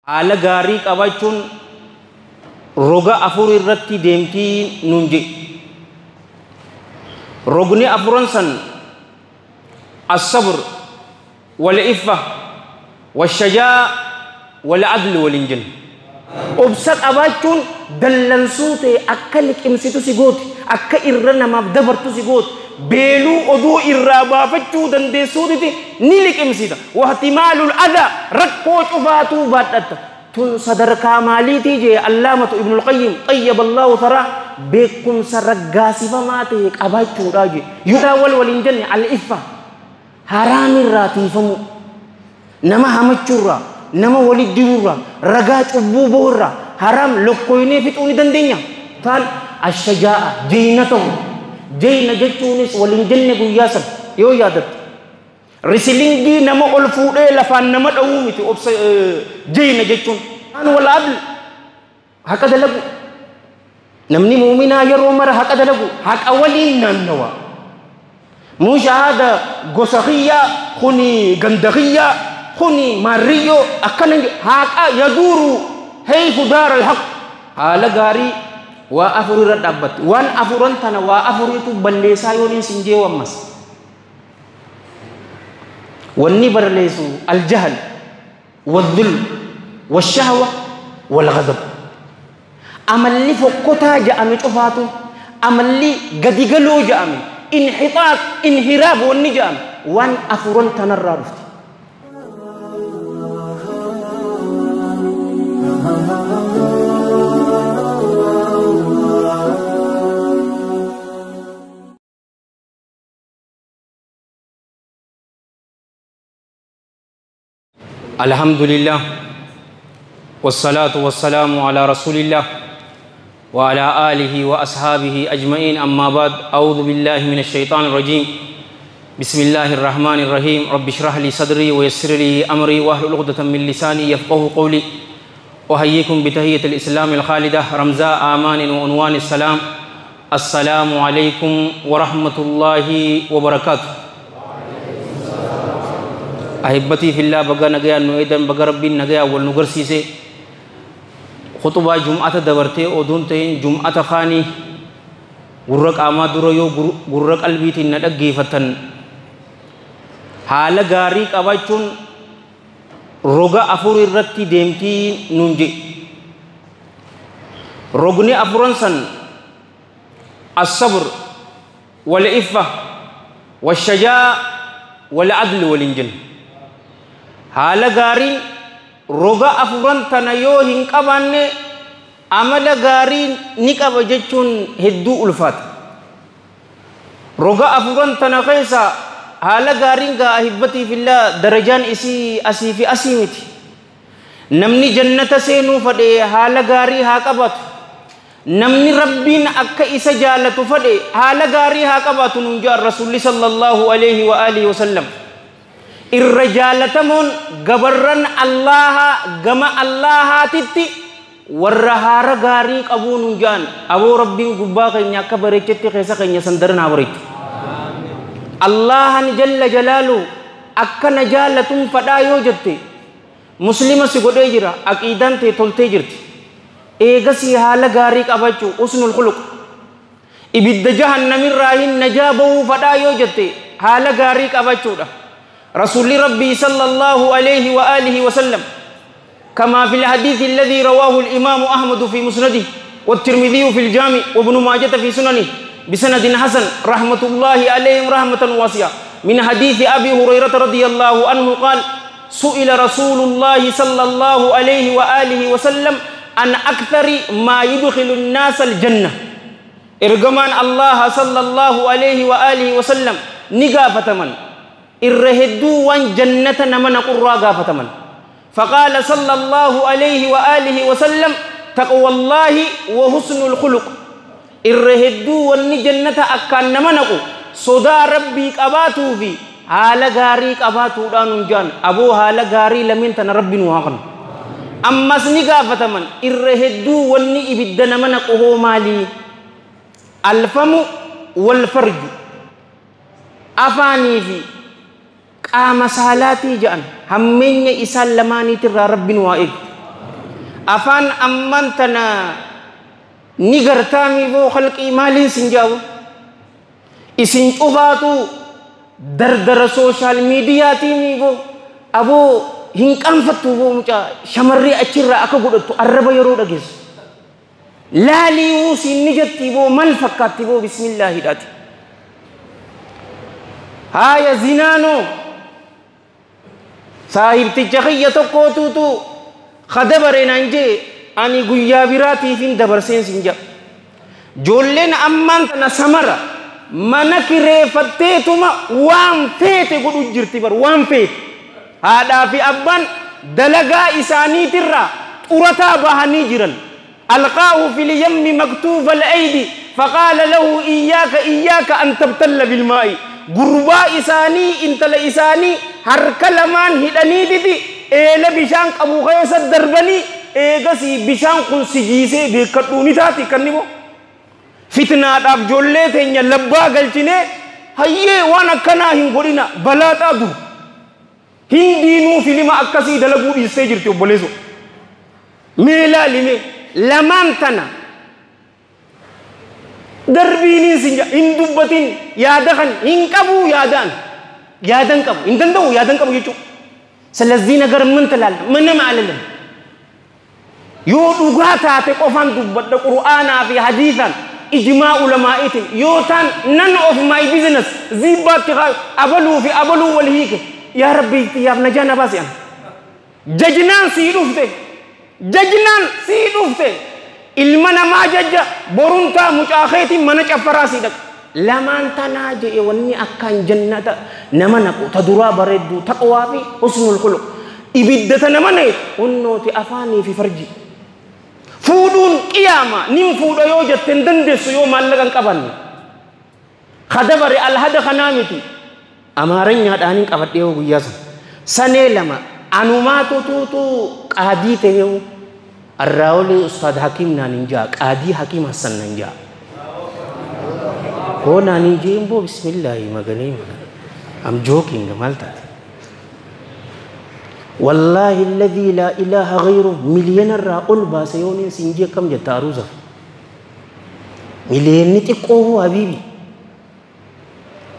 Haala gaarii qabaachuun roga afur irratti deemtii nuun jedhe. Rogni afuran san as-sabr wal-iffa wash-shajaa wal-adl waliin jenna. Obsa qabaachuun dallansuu ta'e akka liqimsitu si gooti, akka irra namaaf dabartu si gooti, beeluu oduu irraa baafachuu dandeessuutiti ni liqimsita. Wahtimaalul adhaa rakkoo cufaatuu baadhatta. Tun sadarkaa maaliitii jee Allaamatu Ibnul Qayyim xayyaballaahu tharaa beekumsa raggaasifamaa ta'e qabaachuudhaa jee. Yoo wal waliin jenne al-iffa haraamirraa tiifamuu, nama hamachuurraa, nama walit diruurraa, ragaa cubbuu bahuurraa haraam lokkoynee fixuu ni dandeenya. Taan ashajaa'a jeyna ta'u. Jeyna jechuunis waliin jenne guyyaa san yoo yaadatte. Risilingii nama ol fuudhee lafaan nama dha'uu miti obsa jeyna jechuun. Taan wal adl haqa dalagu. Namni muuminaa yeroo mara haqa dalagu haqa waliin naannawa. Muu shahaada gosa kiyyaa kuni ganda kiyyaa kuni maarriyyoo akkana haqa yaduuru haythu daara alhaq. Haala gaarii waa afur irra dhaabbatti. Waan afuran tana waa afuriitu balleessaa yooniin sin jee ammas. Wanni barleessu aljahl والظلم والشهوة والغضب. Amalli fokkotaa ja'ame cufaatu, amalli gadigaloo ja'ame, inhixaaq inhiraaf wanni ja'ame waan afuran tanarraa dhufti. الحمد لله والصلاة والسلام على رسول الله وعلى آله وأصحابه أجمعين. أما بعد، أعوذ بالله من الشيطان الرجيم. بسم الله الرحمن الرحيم. رب اشرح لي صدري ويسر لي أمري واحلل عقدة من لساني يفقه قولي. أحييكم بتحية الإسلام الخالدة رمزاء آمان وعنوان السلام. السلام عليكم ورحمة الله وبركاته. أحبتي في الله، بقى نجيا نويدن بقى ربي نجيا والنقرسيسي خطبة جمعة دبرتي أودون تين جمعة خاني غرق آما دريو غرق قلبي ندقي فتن. حال غاري قباچون روغا أفور الرتي ديمتي نونجي. رغني أفران سن الصبر والإفة والشجاع والعدل والإنجل. Haala gaariin roga afuran tana yoo hin qabaanne amala gaarii ni qaba jechuun hedduu ulfaata. Roga afuran tana keessa haala gaariin gaa ahibbatii fillah darajaan isii asii fi asii miti. Namni jannata seenuu fadhe haala gaarii haa qabaatu. Namni rabbiin akka isa jaalatu fadhe haala gaarii haa qabaatu nuun jedhan Rasuulli sallallahu alaihi wa alihi wa sallam. Irra jaalatamuun gabarran Allaha gama Allahaatitti warra haara gaarii qabuu nuun jedhan. Aboo rabbiin gubbaa keenya akka bareechetti keessa keenya sandaran haa bareechu. Allahan jalla jalaalu akka na jaalatuun fadhaa yoo jette muslima si godhee jira, aqiidaan ta'e toltee jirti. Eegasii haala gaarii qabachuu usnul khuluq. Ibidda jahannamirraa hin najaa bahuu fadhaa yoo jette haala gaarii qabachuudha. رسول ربي صلى الله عليه وآله وسلم كما في الحديث الذي رواه الإمام أحمد في مسنده والترمذي في الجامع وابن ماجة في سننه بسند حسن رحمة الله عليهم رحمة واسعة من حديث أبي هريرة رضي الله عنه قال: سئل رسول الله صلى الله عليه وآله وسلم عن أكثر ما يدخل الناس الجنة. إرجمان الله صلى الله عليه وآله وسلم نقافة من الرهدو وان جنة نمن قرى غافة من. فقال صلى الله عليه وآله وسلم: تقوى الله وحسن الخلق. الرهدو وان جنة أكان نمنقو صدا ربي قباتو في حال غاري قباتو دانون جان أبو حال غاري لمن تن ربي نواقن. أما سنغافة من الرهدو وان إبد نمنقو هو مالي الفم والفرج أفاني في qaama saalaatii jedhan hammeenya isaan lamaaniitirraa rabbiin waa eegu. Afaan amman tana ni gartaamii boo khalqii maaliin sin jaabu isin cufaatu dardara sooshaal miidiyaatii boo aboo hin qaanfattu boo mucaa shamarree achirraa akka godhattu arraba yeroo dhageessu laalii wuusiin ni jetti boo mal fakkaatti boo bismillaahiidhaati haaya zinaanoo saahibticha kiyya tokkootuutu kadabare naan jee ani guyyaa biraatiifin dabarseen sin jedha joolleen ammaan tana samara mana kireeffatteetuma waan feete godhu jirti bar waan feete haadhaa fi abbaan dalagaa isaaniitirraa xurataa bahanii jiran alqaahu fil yammi maktuufa al-aydi faqaala lahu iyyaaka iyyaaka an tabtalla bilmaa'i gurbaa isaanii intala isaanii harka lamaan hidhaniititi eela bishaan qabu keessa darbanii eegasii bishaan kun si jiisee beekadhuu ni taati kan immoo fitnaadhaaf ijoollee teenya labbaa galchinee hayyee waan akkanaa hin godhina balaaxaa dur hindiinuu filima akkasii dalaguu dhiistee jirti obboleesso mee laalime lamaan tana darbiiniin sin hin dubbatin yaada kan hin qabu yaadaan yaadan qabu hin danda'u yaadan qabu jechuudha. ስለዚህ ነገር ምን ትላለህ? ምንም አልልም። yoo dhugaa taate qofaan dubbadha qur'aanaa fi hadiisaan ijmaa ulamaa'iitiin yoo taan none of my business ziibbaatti abaluu fi abaluu wal hiike yaa rabbi yaaf najaa na baasi an jajnaan sii dhufte jajnaan sii dhufte ilma namaa jajja boruntaa mucaa keetiin mana caffaraa sii dhaqa lamaan tanaa je'e wanni akkaan jannata nama naqu ta duraa bareedduu taqwaa fi husnul khuluq ibiddata nama neetu hunnooti afaanii fi farji fuudhuun qiyaama nin fuudha yoo jette hin dandeessu yoo maallaqa hin qabanne kadabare alhada kanaa miti amaaranyaadhaanin qabadhee yoo guyyaa san sanee lama anumaatu tuutu qaadii ta'eewu arraawoli ustaad hakiim naan hin jaa qaadii hakiim hassan nan jaa hoo naan hin jeen boo bismillaahi maganee magane I'm joking maal taate والله الذي لا إله غيره مليون الرأول باسيوني سنجي كم جتاروزا مليون نتقوه حبيبي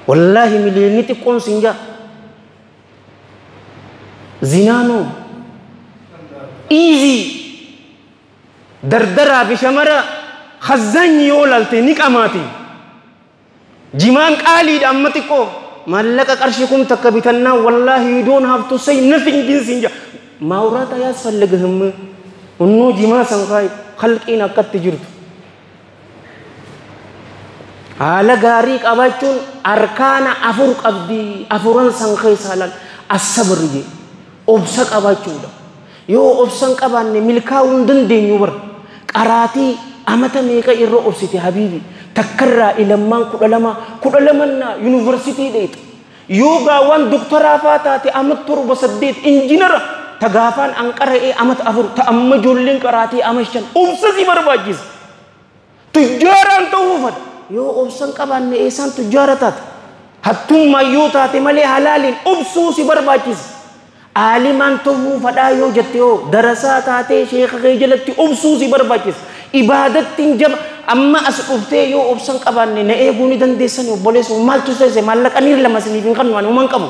والله مليون نتقون سنجا زنانو ايزي دردرا بشمرا خزان يولالتي نك أماتي جمان قالي أمتكو maallaqa qarshii kum takka bitannaa wallaahi you don't have to say nothing din sin ja maawraata ያስፈልግህም unnuu jimaa san kaay khalqiin akkatti jirtu haala gaarii qabaachuun arkaana afur qabdi afuran san keessa laal assabri je obsa qabaachuudha yoo obsan qabaanne milkaa'uu hin dandeenyu bar qaraatii amata meeqa irra obsite habiibi takkarraa ilammaan 12 12 yuunivarsiitii dheeta yoo gaawwan doktoraa faa taate amat 7 8 injinara tagaafaan an qara'ee amat 4 ta amma ijoolleen qaraatii ama 5 obsa si barbaachisa tujjaaraan ta'uu fadha yoo obsan qabaanne eessaan tujjaara taata hattummaa yoo taate malee halaaliin obsuu si barbaachisa aalimaan ta'uu fadhaa yoo jette yoo darasaa taatee sheeka kee jalatti obsuu si barbaachisa ibaadattiin jaba amma as dhuftee yoo obsan qabaanne na eeguu ni dandeessan obboleessu maaltu seese maallaqaniir lama isiniif hin kennu ani uuman qabu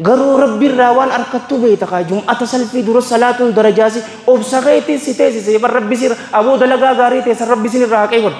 garuu rabbiirraa waan harkattuu beekta kaa jum'ata salfii dura salaatuun darajaasi obsa keetiin si teessise bar rabbi sirra aboo dalagaa gaarii teessan rabbi sinirraa haqee godha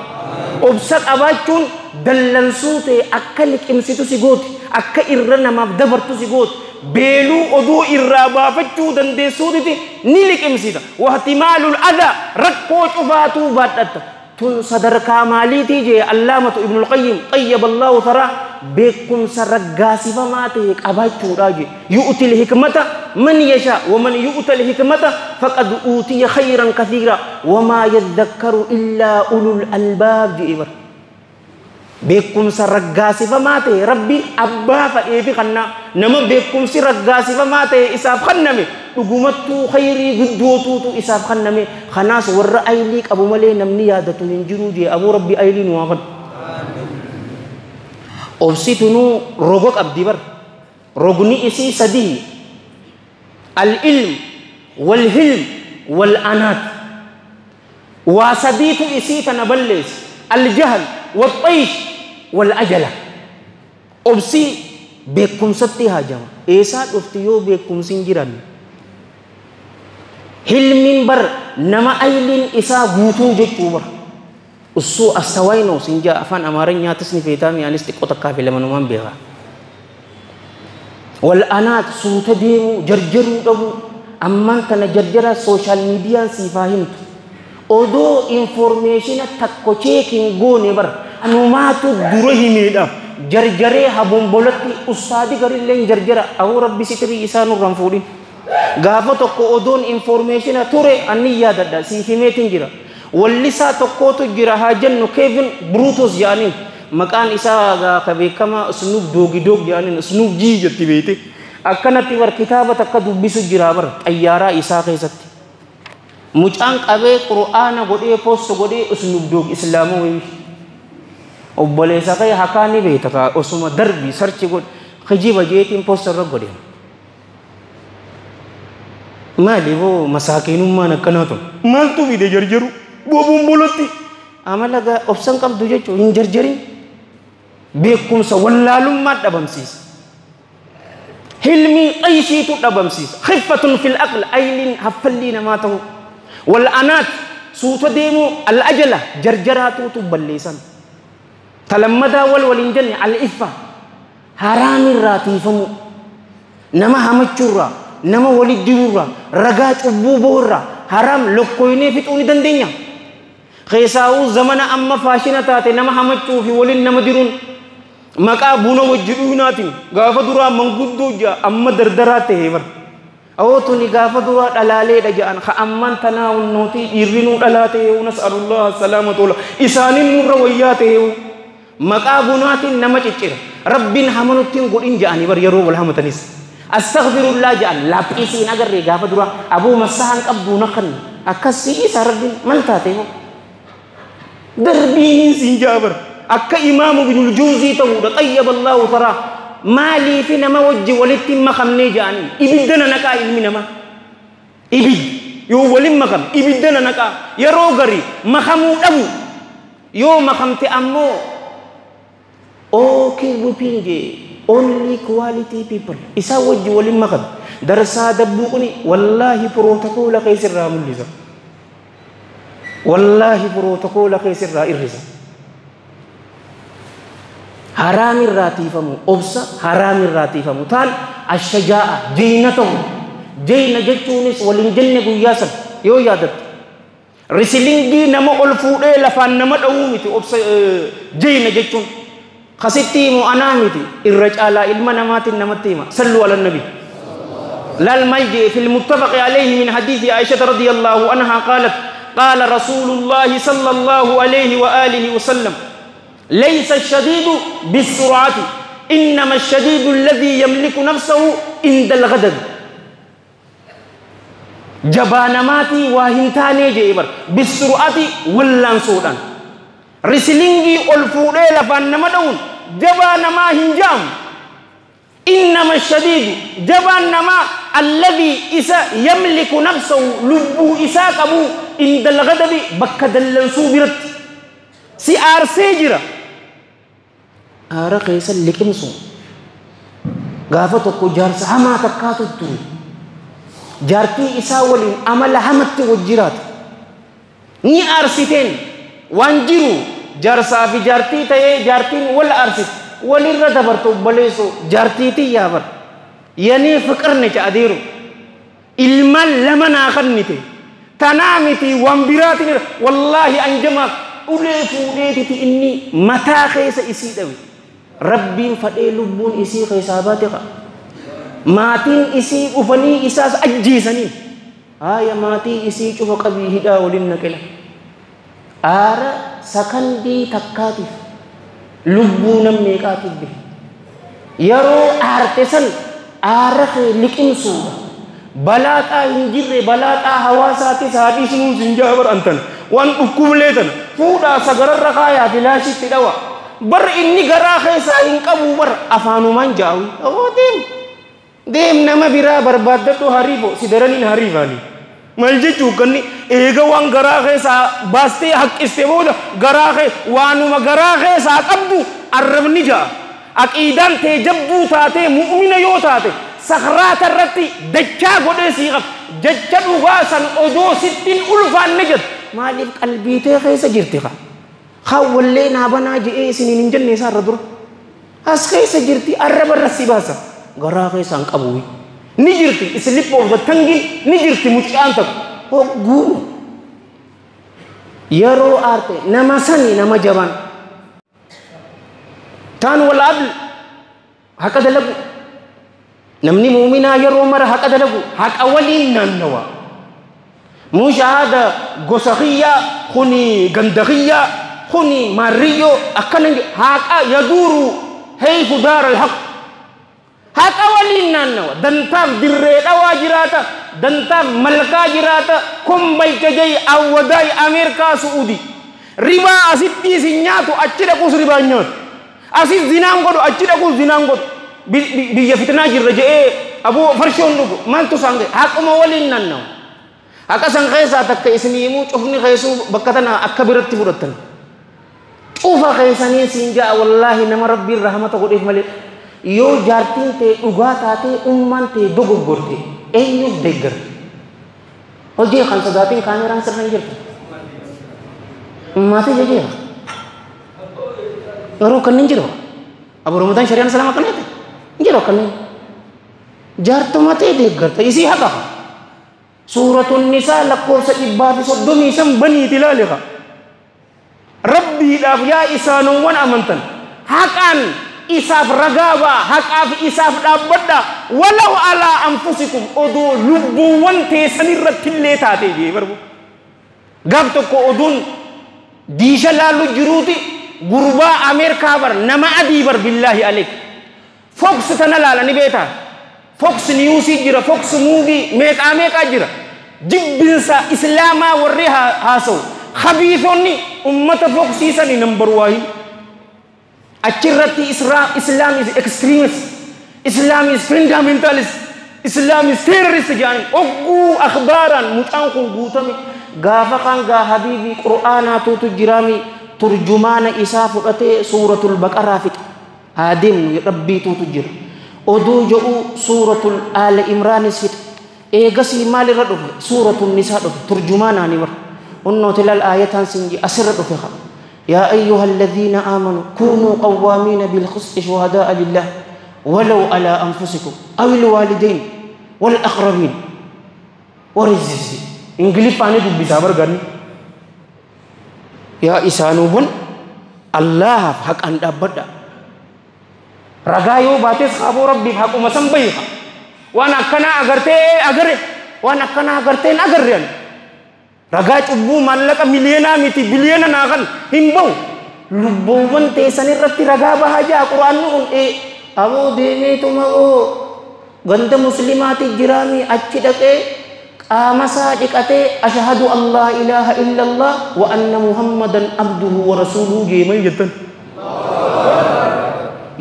obsa qabaachuun dallansuu ta'e akka liqimsitu si gooti akka irra namaaf dabartu si gooti beeluu oduu irraa baafachuu dandeessuutiti ni liqimsita wahtimaalul adaa rakkoo cufaatuu baadhatta tun sadarkaa maaliitii jee allaamatu ibnul qayyim xayyaba allaahu taraa beekumsa raggaasifamaa ta'e qabaachuudhaa jee yu'ti lhikmata man yashaa waman yu'ta lhikmata faqad uutiya khayran kathiira wamaa yadhakkaru illaa ulul albaab jee bar beekumsa raggaasifamaa ta'e rabbiin abbaa fadheefi kannaa nama beekumsi raggaasifamaa ta'e isaaf kanname dhugumattuu khayrii guddootuutu isaaf kanname kanaas warra aylii qabu malee namni yaadatu hin jiruu jee aboo rabbi aylii nu haa kennu. Obsitunuu rogo qabdi bar rogni isii sadii al-ilm wal-hilm والأنات وسديت إسيت نبلس الجهل والطيش والأجلة أبسي بكم ستي هاجما إيسا أفتيو بكم سنجران هلمين بر نما أيلين إسا غوتو جتو بر السوء السوينو سنجا أفان أمارين ياتسني في تامي أنستي قطقا في لمنومان بها والأنات سوت ديمو جرجرو دبو أمان تنا جرجرا سوشيال ميديا سيفاهمت odoo information takko checking goone bar anumaatu dura himeedhaaf jarjaree habombolatti ustaadi garilleen jarjara awoo rabbi sitirii isaa nurraan fuudhin gaafa tokko odoon information ture anni yaadadha siif himeetin jira wallisaa tokkootu jira haa jennu Kevin Brutus jedhaniin maqaan isaa gaafa beekamaa Snoop Doggy Dogg jedhaniin Snoop G jetti beekte akkanatti bar kitaaba takka dubbisu jira bar xayyaaraa isaa keessatti mucaan qabee qur'aana godhee post godhee Snoop Dogg islaamoo wayii obboleessa kee hakaa ni beekta kaa osuma darbii sarchi godhe kijiba jeetiin post irra godhe maaliifoo masaakiinummaan akkanaa tun maaltu fide jarjaru bobombolatti amala gaa obsan qabdu jechuun hin jarjarin beekumsa wallaalummaa dhabamsiisa hilmii xayshiitu dhabamsiisa khiffatun fil aql ayliin haffallii namaa ta'u والأنات سوت ديمو الأجلة جرجراتو تبليسان تلمدا والولنجن الإفة حرام الراتيفمو نما همچورا نما ولديورا رغاج أبوبورا حرام لقويني فتوني دندنيا خيساو زمن أما فاشنة تاتي نما همچو في ولين نما ديرون مكا بونو وجدوناتي غافة درا منقودو جا أما دردراتي هيبر أو توني غافة درا دلالي دجان خأمان تناول نوتي إرنو دلاته ونسأل الله السلامة والله إسانين نور وياته مكابونات نما تشير ربين همنوتين قولين جاني بر يرو ولا همتنيس أستغفر الله جان لابيسي نجر غافة درا أبو مسحان قبضو نخن أكسي سربين ملتاته دربين سنجابر أك إمام بن الجوزي تود طيب الله ثراه مالي في نما وجه ولتي ما خمني جاني إبدنا نكا علمي نما إبد يو ولم ما خم إبدنا نكا يروغري ما خمو أبو يو ما خمتي أمو أوكي وبينجي only quality people إسا وجه ولم ما خم درسا دبوقني والله بروتوكول قيس الرامل والله بروتوكول قيس الرئيس حرام الراتيفمو أبسا حرام الراتيفمو تال الشجاعة جينتهم جينة جتونس ولنجنة قياسا يو يادت رسلينجي نما ألفوده لفان نما دومتي أبسا جينة جتون خسيتي مو أنامتي الرجال علم نمات نمتيما صلوا على النبي لا الملجئ في المتفق عليه من حديث عائشة رضي الله عنها قالت قال رسول الله صلى الله عليه وآله وسلم ليس الشديد بالسرعة إنما الشديد الذي يملك نفسه عند الغضب جبانماتي واهنتاني جيبر بالسرعة واللانسودان رسلينجي ألفودي لفان نمدون جبانما هنجام إنما الشديد جبانما الذي إسا يملك نفسه لبو إساك أبو عند الغضب بكدلنسو برت سي آر سيجرا آر قيسا لكمسو غافة تكو جارس هما تكاتو تري جارتي إسا ولين أمل همت وجرات ني آرسيتين وانجرو جارسا في جارتي تاي جارتين ولا آرسيت ولين ردبرتو بليسو جارتي تي يابر يعني فكرني تأديرو المال لمن آخرني تنامتي وانبراتي والله أنجمك ulee fuudheetiti inni mataa keessa isii dhawe rabbiin fadhee lubbuun isii keessaa baate qa maatiin isii dhufanii isaas ajjeesanii haaya maatii isii cufa qabii hidhaa waliin naqila aara sakandii takkaatiif lubbuu nam meeqaatiif bihe yeroo aarte san aara kee liqimsuudha balaaxaa hin jirre balaaxaa hawaasaatis haa dhiisnuun sin jaabar antan waan dhukkublee tana fuudhaa sagararra kaayaa filaashitti dhawa bar inni garaa keessaa hin qabu bar afaanumaan jaawi oo deem deem nama biraa barbaaddadhu hariifo si daraniin hariifaani Maal jechuu kanni eega waan garaa keessaa baastee haqqistee booda garaa kee waanuma garaa keessaa qabdu arrabni ja'a. Aqiidaan tee jabduu taatee mu'mina yoo taate sakhraata irratti dachaa godhee sii qaba. Jecha dhugaa san odoo sittiin ulfaanne jettu. Maaliif qalbii tee keessa jirti kaa? Haa wallee naa banaa je'ee isiniin hin jenne isaarra dura. As keessa jirti arraba irra si baasa. Garaa keessaa hin qabu. Ni jirti slip of the tongue ni jirti mucaan tokko. Hogguu yeroo aarte nama sani nama jabaan. Taan wal adl haqa dalagu. Namni muuminaa yeroo mara haqa dalagu haqa waliin naannawa. Mushaahada gosa kiyyaa kuni ganda kiyyaa kuni maarriyyoo akkana haqa yaduuru haythu daara alhaq. Haqa waliin naannawa. Dantaaf dirree dhawaa jiraata. Dantaaf malkaa jiraata. Kombalcha jai awwadaay Ameerikaa Su'uudii. Ribaa asitti isin nyaatu achi dhaquus ribaa hin nyaatu. Asis zinaan godhu achi dhaquus zinaan godhu. Biyya fitnaa jirra je'ee aboo farshoon dhugu maaltu isaan ga'e haquma waliin naannawa. Haqa san keessaa takka isinii himuu cufni keessuu bakka tana akka biratti fudhattan. Cufa keessanii siin ja'a wallaahi nama rabbiin rahmata godheef malee yoo jaartiin tee dhugaa taatee ummaan tee dogoggorte eenyuuf deeggarta? Hojii kan sodaatiin kaameraan sirra hin jirtu. Ummaatii jejeera. Garuu kanneen jiru. Abu Ramadaan shari'aan islaamaa akkana jette. Hin jiru kanneen. Jaartuma ta'e deeggarta isii haqa. Suuratun Nisaa lakkoofsa 135 baniiti ilaali qa. Rabbiidhaaf yaa isaanowwan amantan haqaan isaaf ragaa ba'a haqaaf isaaf dhaabbadha walaw alaa anfusikum odoo lubbuuwwan teessan irratti illee taate jee barbu. Gaaf tokko oduun diisha laalu jiruuti gurbaa Ameerikaa bar nama adii bar billaahi aleek. Fox tana laala ni beekaa. Fox Newsii jira, Fox Movie meeqaa meeqaa jira. Jibbinsa Islaamaa warri haasa'u. Khabiisonni ummata Foxiisanii number one. Achirratti Islam is extremist, Islam is fundamentalist, Islam is terrorist jedhanii ogguu akhbaaraan mucaan kun guutame gaafa kan gaa habiibii qur'aanaatuutu jiraami turjumaana isaa fudhatee suuratul baqaraa fixe. Haa deemnu rabbiituutu jira. Oduu jedhu suuratul aala imraanis fixe. Eegasii maalirra dhufe? Suuratul nisaa dhufe turjumaanaani bara. Unnooti lal aayataan sin asirra dhufe haa. يا أيها الذين آمنوا كونوا قوامين بالقسط شهداء لله ولو على أنفسكم أو الوالدين والأقربين. ورزز إنجليز فاني دبي سابر غني يا إسانوبن الله حق أن أبدا رجايو باتس خابو ربي حق مسام بيها وأنا كنا أجرتي أجر وأنا كنا أجرتي أجر يعني ragaa cubbuu maallaqa miliyoonaa miti biliyoona naa kan hin bahu lubbuuwwan teessan irratti ragaa bahaa jaa quraanni kun aboo deemeetuma oo ganda muslimaati jiraami achi dhaqee qaama isaa dhiqatee ashhadu allah ilaaha illallah wa anna muhammadan abduhu wa rasuuluhu jeemay jettan.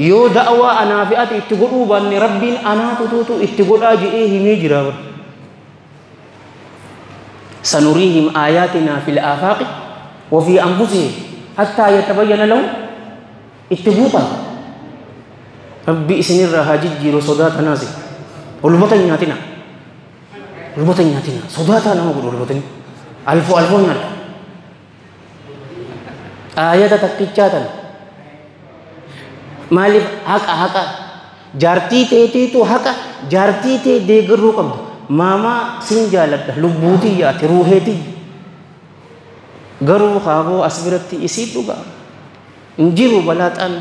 Yoo da'awaa anaa fi ati itti godhuu baanne rabbiin anaatu tuutu itti godhaa je'ee himee jira bara. سنريهم آياتنا في الآفاق وفي أنفسهم حتى يتبين لهم اتبوطا. ربي إسنير هاججير صدات ناسي والبطن ياتنا والبطن ياتنا صدات أنا أقول والبطن ألف ألف نال آيات تكتشاتا مالف حق حق جارتي تيتي تو حق جارتي تي ديگرو قبض ماما سنجالت لبوتي ياتي روحيتي garuu kaaboo as biratti isii dhugaa hin jiru balaaxaan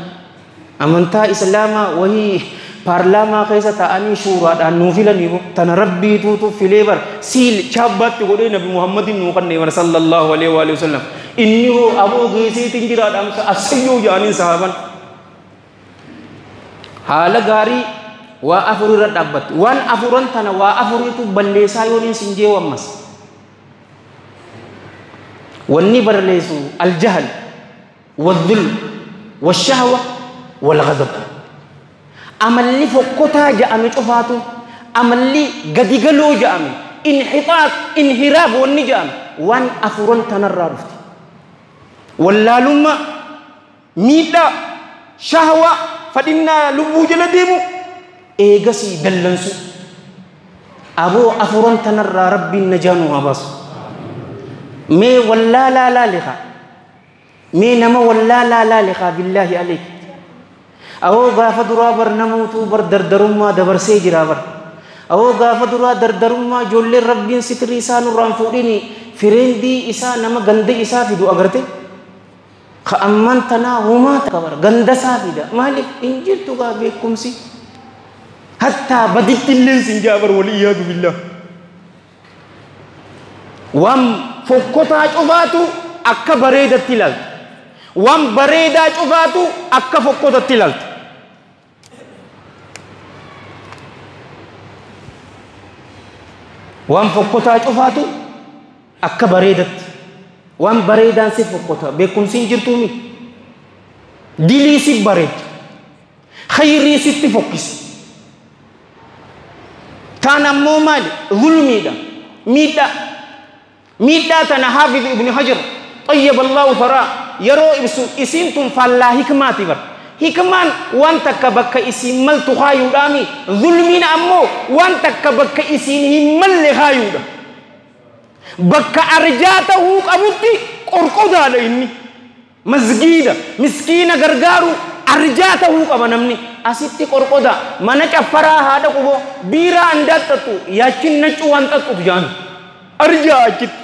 amantaa islaamaa wahii paarlaamaa keessa taa'anii shuuraadhaan nuu filanii tana rabbiituutu filee bar siil chaabbaatti godhee nabi muhammadin nuu kannee bar sallallahu alaihi wa sallam inni hoo aboo geesiitiin jiraadhaan assayyoo jedhaniin sahaaban haala gaarii waa afur irra dhaabbatti waan afuran tana waa afuriitu balleessaa yooniin sin jee ammas wanni barleessu aljahl والظلم والشهوة والغضب amalli fokkotaa ja'ame cufaatu amalli gadi galoo ja'ame Inhixaaq inhiraaf wanni jedhame waan afuran tanarraa dhufti. Wallaalummaa, miidhaa, shahwaa, fadhinnaa lubbuu jala deemu, eegasii dallansu. Aboo afuran tanarraa Rabbiin najaa nu haa baasu. Mee wallaalaa laali kaa. Mee nama wallaalaa laali kaa billaahi aleek. Awoo gaafa duraa bar namuutuu bar dardarummaa dabarsee jira bar. Awoo gaafa duraa dardarummaa ijoolleen Rabbiin sitirii isaa nurraan fuudhini fireendii isaa nama ganda isaa fidu agarte. Ka ammaan tanaa homaa takka bar ganda isaa fida. Maaliif hin jirtu gaa beekumsi. Hattaa baditti illee sin jaa bar waliyyaadu billah. Waan fokkotaa cufaatu akka bareedatti ilaalta. Waan bareedaa cufaatu akka fokkotatti ilaalta. Waan fokkotaa cufaatu akka bareedatti. Waan bareedaan si fokkota. Beekumsi hin jirtuumi. Dilii si bareecha. Khayrii sitti fokkisa. Taan ammoo maali? Zulmiidha. Miidhaa. Miidhaa tana Haafiz Ibn Hajar طيب الله ثراه yeroo ibsu isiin tun faallaa hikmaati bar. Hikmaan waan takka bakka isiin maltu kaayuudhaami. Zulmiin ammoo waan takka bakka isiin hin malle kaayuudha. Bakka arjaa ta'uu qabutti qorqodaadha inni. Masgiida miskiina gargaaru arjaa ta'uu qaba namni. Asitti qorqodaa mana caffaraa haadha quboo biiraa andaaxxattu yaachin naccu waan xaxxutu jaan. Arjaa achitti.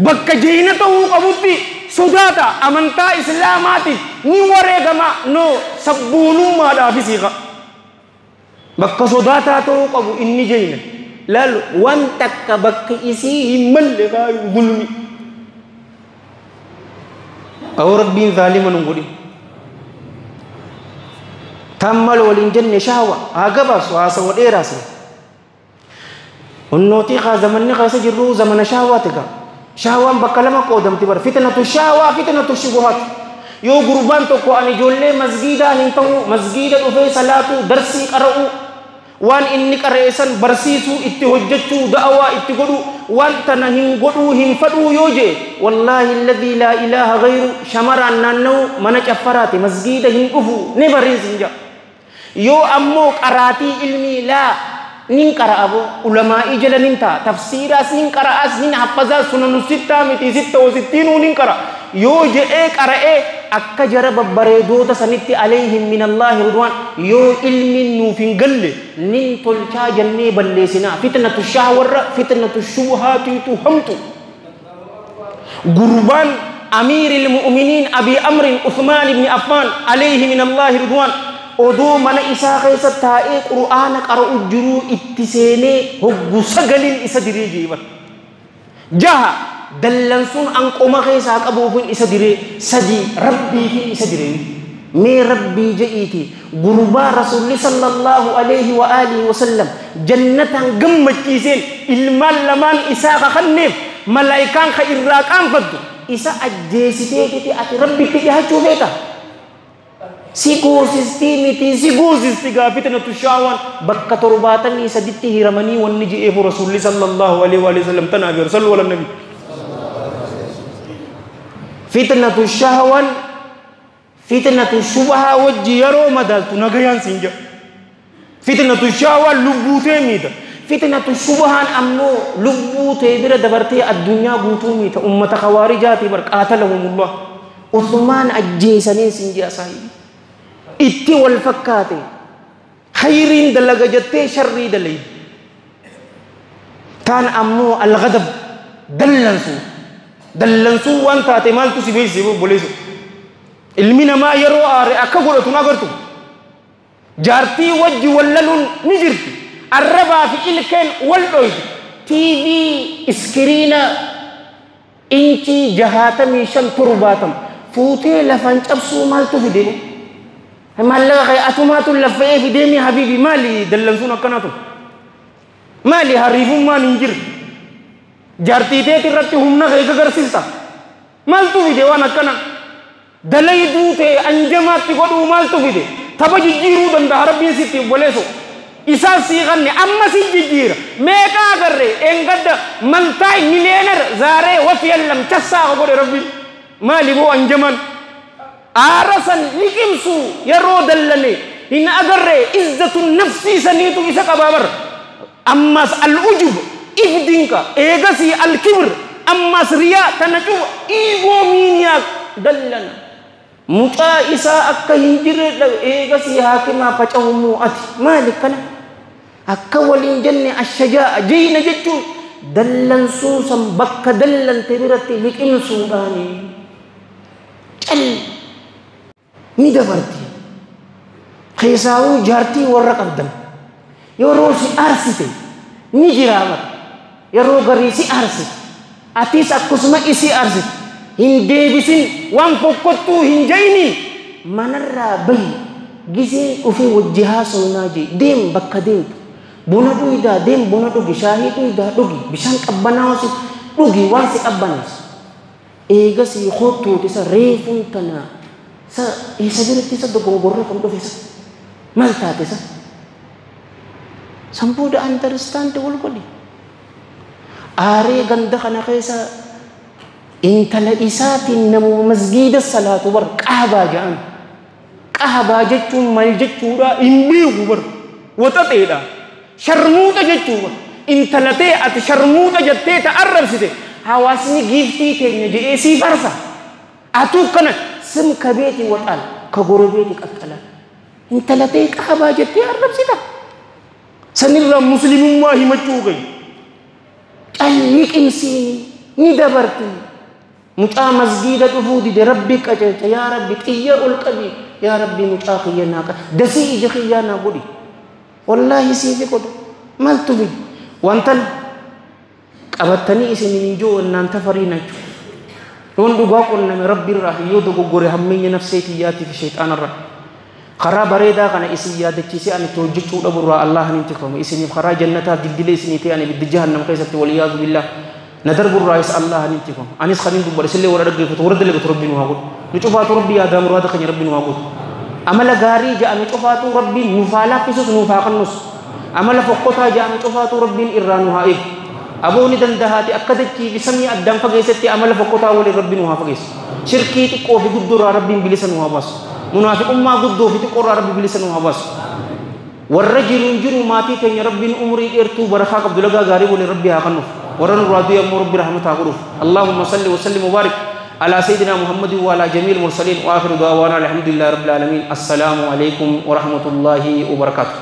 Bakka jeena ta'uu qabutti sodaata amantaa islaamaatiif ni wareegama noo sabboonummaadhaafis hiika. Bakka sodaataa ta'uu qabu inni jeena. Laal waan takka bakka isii hin malle kaayu zulmi. Awoo Rabbiin zaalima nun godhin. Taan maal waliin jenne shahwa haa gabaabsu haasawa dheeraas. Hunnootii kaa zamanni keessa jirru zamana shahwaati kaa. Shahwaan bakka lama qoodamti bara. Fitnatu shahwaa, fitnatu shubuhaat. Yoo gurbaan tokko ani ijoollee masgiidaa hin ta'u, masgiida dhufee salaatu, darsii qara'u, waan inni qara'e san barsiisuu, itti hojjechuu, da'awaa itti godhu, waan tana hin godhuu hin fadhuu yoo jee, wallaahi alladhii laa ilaaha ghayru shamaraan naanna'u mana caffaraati, masgiida hin dhufu, ni bariis hin jaa. Yoo ammoo qaraatii ilmii laa nin qara'a boo ulamaa'ii jala nin ta'a tafsiiraas nin qara'aas nin haffazaas sunanu sittaa miti sitta wasittiinuu nin qara'a yoo je'ee qara'ee akka jara babbareedoota sanitti alayhim min Allaahi ridwaan yoo ilmiin nuuf hin galle nin tolchaa jennee balleessinaa fitnatu shahwarra fitnatu shubuhaatiitu hamtu. Gurbaan amiiril mu'miniin Abii Amrin Usmaan ibn Affaan alayhi min Allaahi ridwaan odoo mana isaa keessa taa'ee Qur'aana qara'u jiruu itti seenee hoggu sagalin isa diree jee bar. Jaha dallansuun an qoma keessaa qabuufin isa diree, sadii Rabbiifin isa diree. Mee Rabbii je'iiti gurbaa Rasuulli sallallahu alayhi wa alihi wa sallam jannataan gammachiiseen ilmaan lamaan isaa kakanneef malaayikaan ka irraa qaanfattu isa ajjeesiteetiti ati Rabbitti dhiyaachuu feeta. Si goosistii miti si goosisti gaa fitnatu shaawaan bakka 73tti hiramanii wanni je'eefu Rasuulli sallallahu alaihi wa sallam tanaaf yeroo sallu ala nabi. Fitnatu shaawaan fitnatu shubahaa wajji yeroo madaaltu nagayaan siin jedha. Fitnatu shaawaan lubbuu tee miita. Fitnatu shubahaan ammoo lubbuu tee bira dabartee addunyaa guutuu miita. Ummata khawaarijaatii bar qaatalahumullah. Usmaan ajjeesaniin siin jedha saahibi. Itti wal fakkaate. Khayriin dalaga jettee sharrii dalaydi. Taan ammoo al-ghadab dallansuu. Dallansuu waan taate maaltu si beeksise obboleessu. Ilmi namaa yeroo aare akka godhatu agartu. Jaartii wajji wallaluun ni jirti. Arrabaa fi ilkeen wal dhoyti. TV iskiriina inchii 65 70 fuutee lafaan cabsuu maaltu fide? Maallaqa kee atumaatu laffa'ee fideemi habiibi maali dallansuun akkanaatu? Maali hariifummaan hin jirre? Jaartii teeti irratti humna kee gagarsiista. Maaltu fide waan akkana? Dalayduu ta'e anjamaatti godhuu maaltu fide? Tapha jijjiiruu danda'a Rabbiin sitti obboleessu. Isaan sii kanne amma si jijjiira meeqa agarre engadda maltaay miliyeener zaaree wafi yallam cassaa godhe rabbiin maali boo anjaman aara san liqimsu yeroo dallane hin agarre izzatu nafsii saniitu isa qabaa bar ammas al-ujub ifdinka eegasii al-kibr ammas riyaa tana cufa iigoo miiniyaa dallana mucaa isaa akka hin jirre eegasii haakimaa facahumuu ati maali kana akka waliin jenne ashajaa'a jeyna jechuun dallansuu san bakka dallante biratti liqimsuudhaani cal ni dabarti keessaawuu jaartii warra qabdan yeroo si aarsite ni jiraa bara yeroo garii si aarsite atis akkasuma isii aarsite hin deebisin waan fokkottuu hin jeyniin manarraa bahi giseen dhufee wajji haasofnaa jee deem bakka deemtu buna dhuydaa deem buna dhugi shaahii dhuydaa dhugi bishaan qabbanaa'u si dhugi waan si qabbaneessu eegasii kottuuti isa reefuun tana isa isa biratti isa dogongorree kan dhufe isa maal taate isa san booda understand wal godhi aaree ganda kana keessa intala isaatiin namuma masgiida salaatu bar qaabaa jedhan qaabaa jechuun maal jechuudha hin beeku bar waxaxeedha sharmuuxa jechuu bar intala ta'e ati sharmuuxa jettee ta arrabsite hawaasni giiftii keenya jedhee sii farsa atuu kana sim kabeeti waxaal ka gorobeeti qaqqalaan intala ta'e qaabaa jettee arrabsita sanirraa muslimummaa himachuu gahi calli qimsiini ni dabarti mucaa masgiida dhufuu dide rabbi qajeelcha yaa rabbi xiyya ol qabi yaa rabbi mucaa kiyya naa dasii ija kiyyaa naa godhi wallaahi siifi godha maaltu fide wantan qabattanii isin hin jiru naan tafariin jechuudha yoon dhugaa qonname rabbi irraa yoo dogoggore hammeenya nafsee kiyyaatii fi sheexaanarraa karaa bareedaa kana isin yaadachiisee ani itti hojjechuu dhaburraa Allah hin tikfamu isiniif karaa jannataa dildilee isinii ta'e ani ibidda jahannam keessatti waliyaadu billah na darburraa isa Allah hin tikfamu anis kanin dubbadhe isillee warra dhaggeeffatu warra dalagatu rabbi nu haa godhu nu cufaatu rabbi yaadaa muraada keenya rabbi nu haa godhu amala gaarii ja'ame cufaatu rabbiin nuuf haa laaffisus nuuf haa qannus amala fokkotaa ja'ame cufaatu rabbiin irraa nu haa eegu abooni dandahaati akka dachii fi samii addaan fageessetti amala fokkotaa waliin rabbi nu haa fageessu shirkii xiqqoo fi guddoo irraa rabbiin bilisa nu haa baasu munaafiqummaa guddoo fi xiqqoo irraa rabbi bilisa nu haa baasu warra jiruun jiru maatii keenya rabbiin umurii dheertuu barakaa qabdu lagaa gaarii waliin rabbi haa kennuuf warra nurraa du'e ammoo rabbi rahmata haa godhuuf allahumma salli wa sallim wa barik على سيدنا محمد وعلى جميع المرسلين وآخر دعوانا الحمد لله رب العالمين. السلام عليكم ورحمة الله وبركاته.